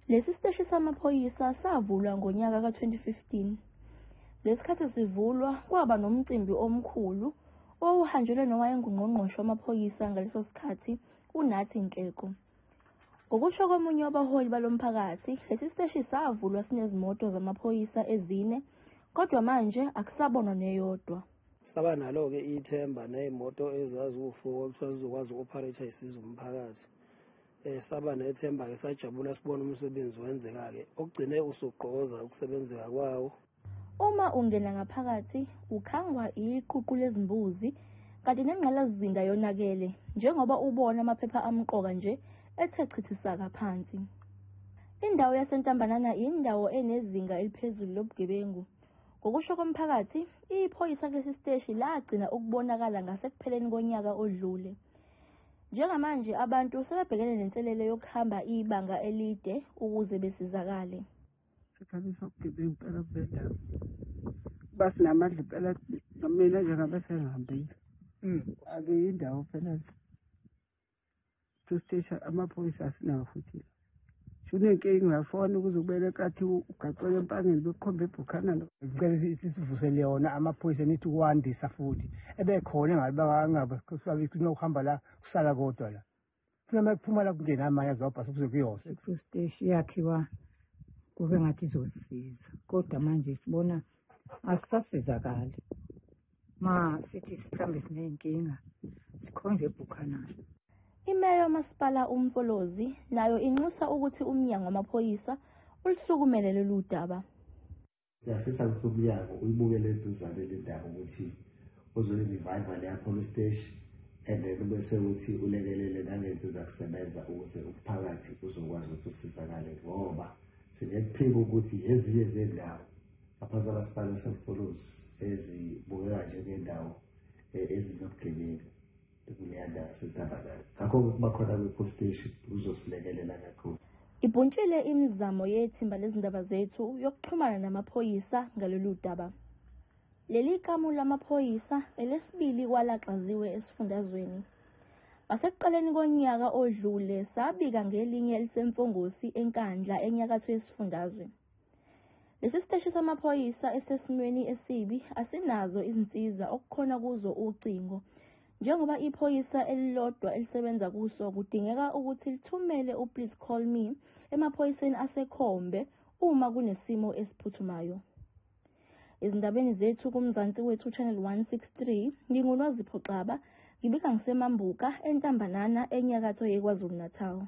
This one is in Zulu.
Lesi siteshi samaphoyisa savulwa ngonyaka ka-2015. Ngesikhathi sivulwa kwaba nomcimbi omkhulu owawuhanjelwe nowayengungqongqoshe wamaphoyisa ngaleso sikhathi uNathi Nhleko. Ngokusho komunye wabaholi balomphakathi, lesi siteshi savulwa sinezimoto zamaphoyisa ezine, kodwa manje akusabonwa neyodwa. Saba nalo-ke ithemba ney'moto ezaziwu-4 kuthiwa zizokwazi uku-operate isiza umphakathi. Saba nethemba-ke, sajabula sibona umsebenzi wenzeka-ke, okugcine usugqoza ukusebenzeka kwawo. Uma ungena ngaphakathi ukhangwa iququ lezimbuzi kanti nengqalasizinda yonakele njengoba ubona amaphepha amqoka nje ethe chithisaka phansi. Indawo yaseNtambanana indawo enezinga eliphezulu lobugebengu. Ngokusho komphakathi, iphoyisa kulesi siteshi lagcina ukubonakala ngasekupheleni konyaka odlule. Njengamanje abantu sebebhekene nenselele yokuhamba ibanga elide ukuze besizakale. Sikhalisa ubugebengu impela kule ndawo. Kuba sinamandla impela, mina nje ngabe sengihambile. Akuyiyo indawo phela le. Siteshi amaphoyisa asinawo futhi. Unenkinga uyafona ukuze ubele kathi ugaqele empangeni bekukhomba eBuchanan. Ngicela sisivusele yona amaphoyisa nithi ukwandisa futhi ebekhona engabe kunokuhamba la kusala kodwa la. Funa makuphuma la kungena amanye azobhasa kuze kuyosa. Siteshi yakhiwa kube ngathi izosisiza, kodwa manje sibona asisasizakali. Ma sithi mhlambe siney'nkinga sikhonjwe eBuchanan. Imeya yomasipala uMfolozi nayo inxusa ukuthi umnyango wamaphoyisa ulusukumele lolu daba. Siyafisa ukuthi umnyango uyibukele eduzane le ndaba ukuthi uzoyi-revive leya police station and then bese uthi ulekelele nangensiza kusebenza ukuze umphakathi uzokwazi ukuthi usizakale, ngoba singekuphika ukuthi ezinye zendawo ngaphansi kwamasipala waseMfolozi ezibukeka njengendawo ezinobugebengu kuleya ndawo yaseNtambanana. Ngakho-ke kuba khona kwe-police station kuzosilekelela kakhulu. Ibhuntshile imizamo yethimba lezindaba zethu yokuxhumana namaphoyisa ngalolu daba. Leli kamu lamaphoyisa elesibili kwalaxaziwe esifundazweni. Ngasekuqaleni konyaka odlule sabika ngelinye eliseMfongosi eNkandla enyakatho yesifundazwe. Lesi siteshi samaphoyisa esisesimweni esibi asinazo izinsiza okukhona kuzo ucingo, njengoba iphoyisa elilodwa elisebenza kuso kudingeka ukuthi lithumele u-please call me emaphoyiseni aseKhombe uma kunesimo esiphuthumayo. Ezindabeni zethu kuMzansi Wethu Channel 163, nginguNozipho Xaba, ngibika ngiseMambuka eNtambanana enyakatho yeKwaZulu-Natal.